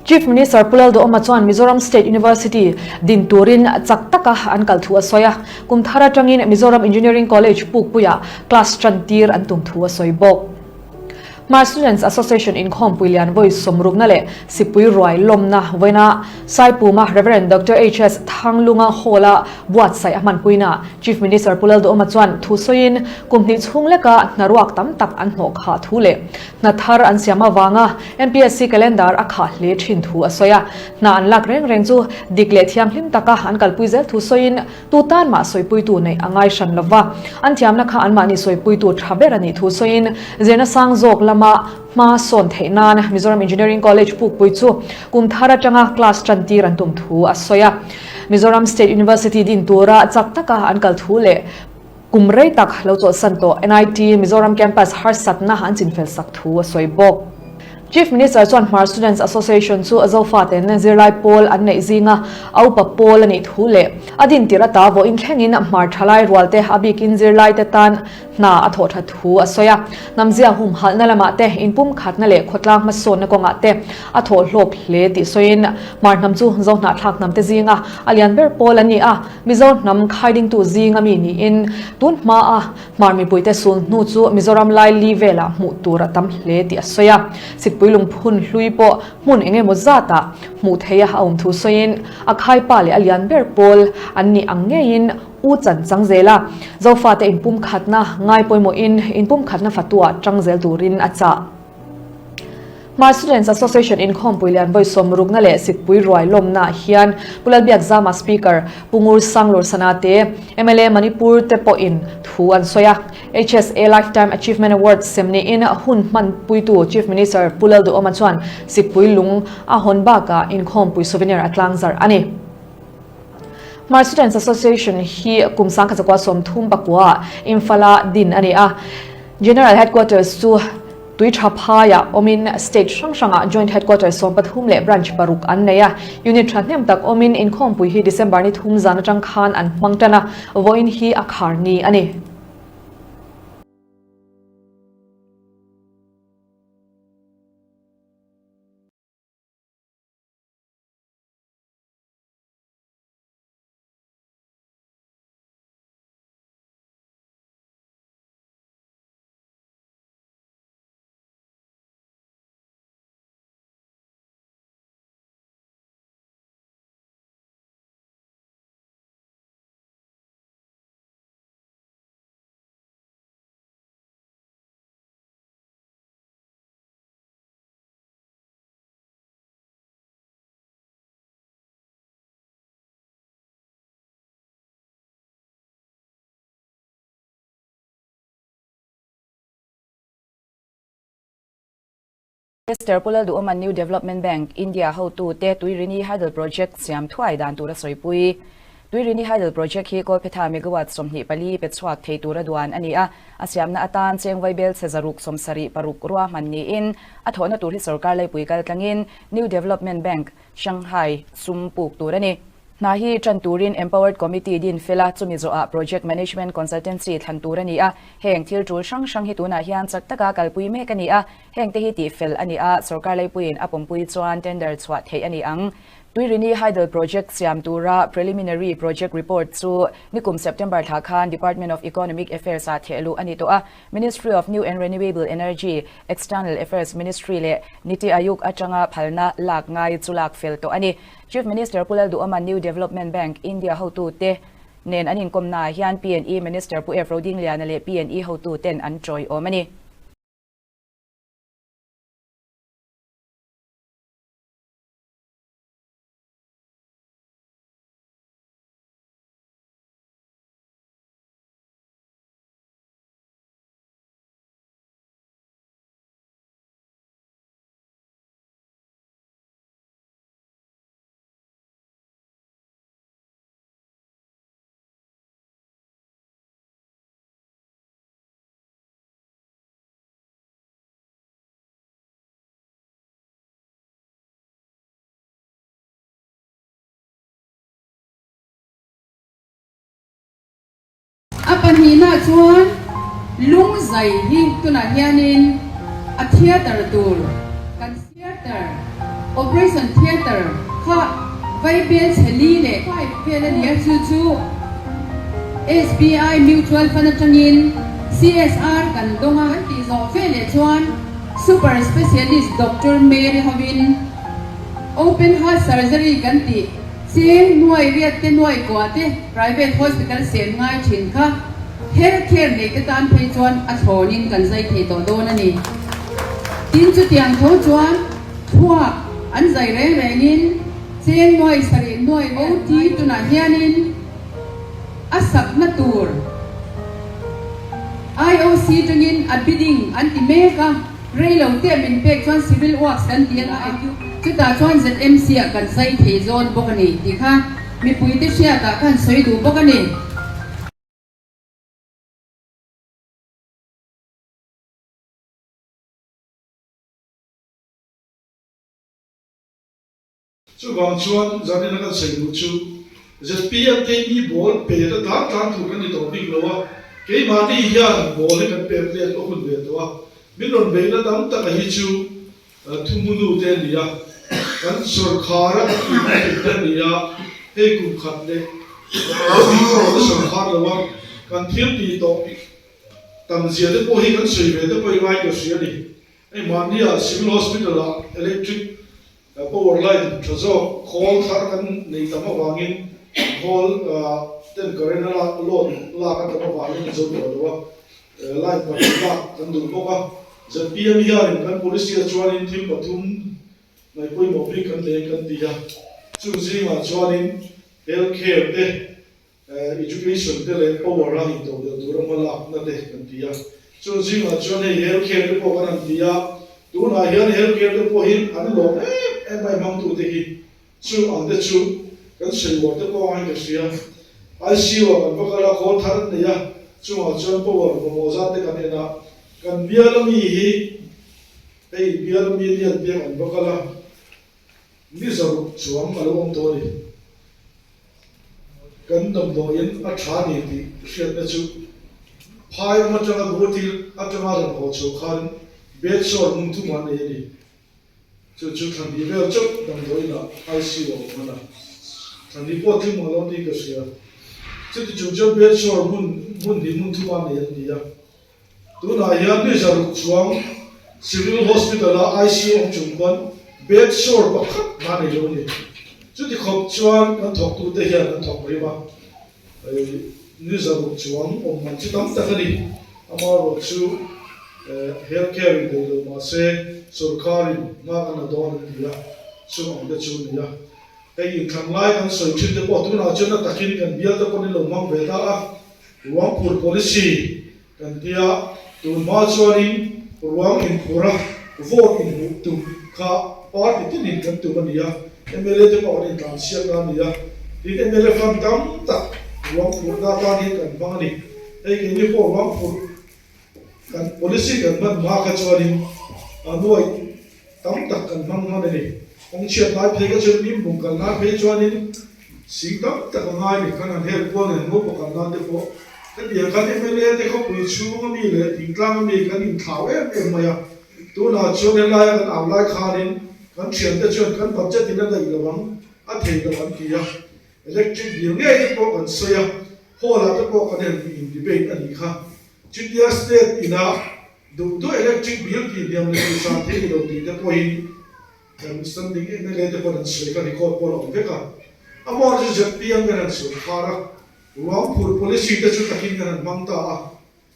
Chief Minister Pu Lalduhoma chuan Mizoram State University din turin chak taka an kal thu a sawi a, kum thar atangin Mizoram Engineering College Pukpuiah class tan tir an tum thu a sawi bawk. Hmar Students Association inkhawmpui lian vawi sawmrukna leh sipui ruai lawmna vawiina Saipuma Rev. Doctor HS Thanglunga Hall-a buatsaih a hmanpuina Chief Minister Pu Lalduhoma chuan thu sawiin kum hnih chhung leka hnaruak tam tak an hnawh khah thu leh hna thar an siam avanga MPSC calendar a khah hle thin thu a sawi a. Hna an lak reng reng chu dik leh thianghlim taka an kalpui zel thu sawiin Tu tan mah sawipuitu neih a ngai hran lova, an thiamna kha anmahni sawipuitu tha ber a nih thu sawiin zirna sang zawk lama hma sawn theih nan Mizoram Engineering College pukpui chu kum thar atanga class tan tir an tum thu a sawi a. Mizoram State University din tura chak taka an kal thu leh kum rei tak lo chawlhsan tawh NIT Mizoram Campus harsatna an chinfel sak thu a sawi bawk. Chief Minister chuan Hmar Students Association chu Zofaten zirlai pawl an neih zinga a upa pawl a nih thu leh a dintir ata vawiin thlengin Hmar thalai rualte a bikin zirlaite tan hna a thawh that thu a sawi a. Hnamzia humhalhna lamah te, inpumkhatna leh khawtlang hmasawnna kawngah te a thawh hlawk hle tih sawiin Hmar hnam chu Zohnahthlak hnamte zinga a lian ber pawl an ni a, Mizo hnam khaidingtu zinga mi niin tun hmaa Hmar mipuite sul hnu chu Mizoram laili velah hmuh tur a tam hle tih a sawi a. Sikpui lungphun hlui pawh hmun eng emaw zatah hmuh theih a awm thu sawiin a khaipa leh a lian ber pawl an nih ang ngeiin u chan chang zel a. Zofate inpumkhatna ngai pawimawhin inpumkhatna fatuah tang zel turin a chah. Hmar Students Association inkhawmpui lian vawi sawmrukna leh Sikpui ruai lawmnaah hian Pu Lalbiakzama Speaker Pu Ngur Sanglur Sana te, mla Manipur te pawhin thu an sawi a. HSA Lifetime Achievement Award sem niin hun hmanpuitu Chief Minister Pu Lalduhoma chuan Sikpui lung a hawn bakah inkhawmpui souvenir a tlangzarh a ni. Hmar Students Association hi kum 1939 Imphal-a din a ni a. General Headquarters chu Tuitha phaiah awmin state hrang hrangah Joint Headquarters 13 leh Branch paruk an nei a. Unit thahnem tak awmin inkhawmpui hi December ni thum zan atang khan an hmang tan a, vawiin hi a khar ni a ni. Minister Pu Lalduhawma New Development Bank, India hotute Tuirini Hydel Project siam thuai dan tur a sawipui. Tuirini Hydel Project hi Kawlphetha megawatt 24 pe chhuak thei tura duan a ni a, a siamna atan cheng vaibel chhe zaruk 76 ruahman niin a thawhna tur hi sorkar laipui kaltlangin New Development Bank, Shanghai sum puk tur a ni. Hna hi tan turin Empowered Committee din fel a, chumi zawhah Project Management Consultancy thlan tur a ni a. Heng thil tul hrang hrang hi tunah hian chak taka kalpui mek a ni a, hengte hi tihfel a ni a, sorkar leipuiin a pawmpui chuan tender chhuah theih a ni ang. Tuirini Hydel Project siam tura Preliminary Project Report chu nikum September thla khan Department of Economic Affairs-ah thehluh a ni tawh a, Ministry of New and Renewable Energy, External Affairs Ministry leh Niti Aayog atanga phalna lak ngai chu lak fel tawh a ni. Chief Minister Pu Lalduhawma New Development Bank, India hotute nen an inkawmnaah hian PNE Minister Pu F. Rodingliana leh PNE hotuten an tawiawm a ni. A pahnihna chuan lung zai hi tunah hianin a theatre tur kan theatre. Operation Theatre kha Vaibel chhe li leh five vel a ni a, chu chu SBI Mutual Fund atangin CSR kan dawng a. Kan tih zawh veleh chuan Super Specialist Doctor Mary hovin Open Heart Surgery kan tih cheng nuai riat te nuai kua te private hospital sen ngai thin kha health care nei te tan phei chuan a thlawnin kan zai thei tawh dawn a ni. Tin chutiang tho chuan thluak an zai reng rengin cheng nuai sarih nuai OT tunah hianin a sakna tur IOC tangin a bidding an ti mek a, rei lo te min pek chuan civil works kan ti anga chutah chuan ZMC ah kan zai thei zawn bawk a ni tih kha mipuite hriatah khan sawi duh bawk a ni. Chuvang chuan zanin a kan sawi duh chu zpm te mi ball pe ta tlan tlan tur kan ni tawh bik lo a, keimahni hian ball hi kan pek let a hun ve tawh a, min rawn beihna tam taka hi chu Thumunu te a ni a, kan sawrkhar a kan tih te a ni a, hei kum khat leh ka sawrkhar lo a, kan thil tih tawh tam zia te pawh hi kan sawi ve te pawh i ngai ka hria a ni. Hei mahnia Civil Hospital ah electric power line tha zawk khawl thar kan nei tam avangin khawl ten current a lak load lak a tam avangin a zo tawh lo a, line pahnih lak kan duh bawk a. Zpm hianin kan policy ah chuanin thil pathum ngaih pawimawh bik kan nei kan ti a, chung zingah chuanin health care te, Education te leh power a intodelh tura hma lakna te kan ti a, chung zingah chuan hei health care te pawh kan han ti a, tunah hian health care te pawh hi an lawm em em mai hmangtute hi, chung ang te chu kan sawi uar te pawh angin ka hria. ICU ah kan va kal a, khawl thar an nei a, chungah chuan power mamawh zat te kan en a, kan bial ami hi hei bial ami lian te kan va kal a, Ni zaruk chuang a lo awm tawh a ni. Kan damdawiin a tha ni tih hriatna chu phai ram atanga Guwahati atanga rawn haw chho khan bed sore hmun thum an nei a ni. Chu chu thlanhnih vel chauh damdawiinah ICU a awm hman a. Thlanhnih pawh tling mah lo tih ka hria. Chuti chung chuan bed sore hmun hmun hnih hmun thum an nei an ni a. Tunah hian ni zaruk chuang Civil Hospital-a ICU awm chung khuan bed sore pakhat hna nei lo a ni. Chuti khawp chuan kan thawktute hian an thawk rim a, ni zaruk chuang awm man chu tam tak a ni. Amaherawhchu health care in nei lo mahse sorkarin hma kan la dawn an ti a, chung ang te chu a ni a. Hei inthlan lai kan sawi thin te pawh tunah chuan a takin kan bial te pawh an lo hmang ve ta a. Ruangphur policy kan tia, tun hma chuanin ruang inphur a, vote inhmuh tum kha party tinin kan tum a ni a, mla te pawh kan intlanchhiat na a ni a, tin mla fund tam tak ruangphurna atan hian kan hmang a ni. Hei keini pawh ruangphur kan policy kan hman hma kha chuanin a nuai tam tak kan hmang hman a ni. Kawngchhiat lai phei kha chuan Mimbung kal nan phei chuanin sing tam tak a ngai ni. Kan han help kual nen ngo pakhat nan te pawh hetiang khan mla te khawpui chhung ami leh thingtlang ami kan inthlau em em mai a. Tunah chuan helaia kan au lai khanin kan thiante chuan kan budget in a daih lo ang, a thei lo an ti a. Electric bill ngei te pawh kan sawi a, hall ah te pawh kan han in debate a nih kha. Chutia state inah Duh duh electric bill tih hniam leh tih san thei ni lo tih te pawhin kan standing mla te pawhin an sawi kha record pawh a awm vek a. Amah chu zpm hian an sawi khar a, ruangphur policy te chu takin hian an hmang ta a.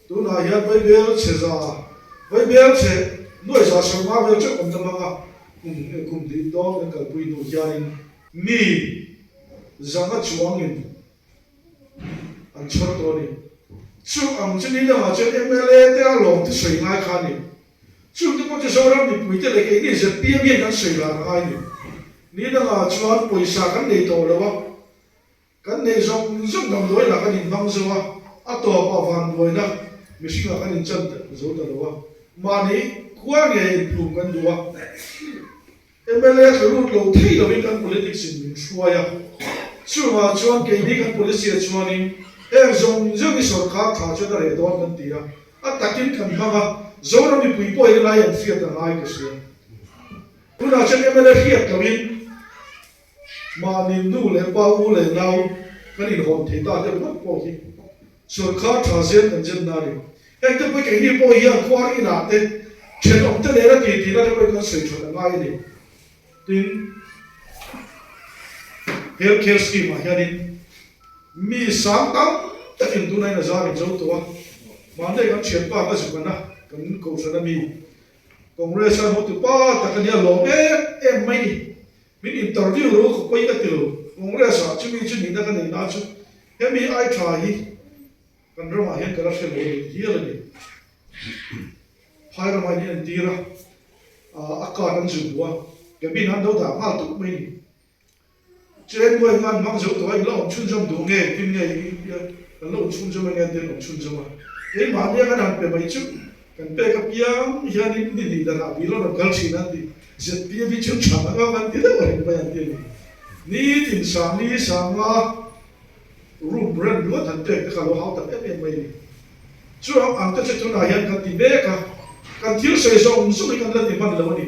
Tunah hian vaibel chhe za, vaibel chhe nuai za sawmnga vel teuh kan la hmang a, kum kum hnih dawn kan kalpui hnu hianin mi zanga chuangin An chhawr tawh a ni. Chu ang chu ni dangah chuan mla te a lawm te sawi ngai kha a ni. Chung te pawh chu Zoram mipui te leh keini zpm hian kan sawi lar ngai a ni. Ni dangah chuan pawisa kan nei tawh lo a, kan nei zawng zawng damdawi lah kan inhmang zo a, a tawpah vanduaina mihringah kan inchan zo ta lo a, mahni khua nge inphum kan duh a. Mla tla lut lo thei lovin kan politics in min hruai a, chungah chuan keini kan policy ah chuanin heng zawng zawng hi sawrkar tha chuan a reh dawn kan ti a, a takin kan hmang a, Zoram mipui pawhin helai an hriat a ngai ka hria. Tunah chuan mla hriat loin mahni nu leh pa u leh nau kan inhawn thei ta deuh ngawt pawh hi sorkar tha zel kan zen na a ni. Hengte pawh keini pawh hian khuar inah te thenawm te nena tih tihna te pawhin kan sawi that a ngai a ni. Tin, Health Care Scheme ah hianin mi sang tam takin tunah in a zar in zo tawh a, mahni kan thianpa ka zuk an a, kan kohhran ami Congress a hotu pa tak a nia lawm em em mai ni. Min interview ro khaw pawi ka ti lo. Congress ah chumi chu nihna ka neihna chu hemi ai tha hi kan ramah hian ka la hre lo a ni ti hial a ni. Phai ramah hian entir a, a card an zu hmu a, cabin an lo dah nghal tuk mai ni. Chen buai hman hmang zo tawh a, in la awm chhunzawm duh nge tin nge kan la awm chhunzawm ange an ti an awm chhunzawm a. Keimahnia kan han pe mai chu kan pek apiang hianin ni hnih danah bil a rawn kal thin an ti. ZPM hi chu tha ang ang an ti deuh reng mai an ti a ni. Nitin Sangli Sanga room rent luat han pek te kha lo hau tak em em mai a ni. Chuang ang te chu tunah hian kan ti mek a, kan thil sawi zawng zawng hi kan la ti hman lo a ni.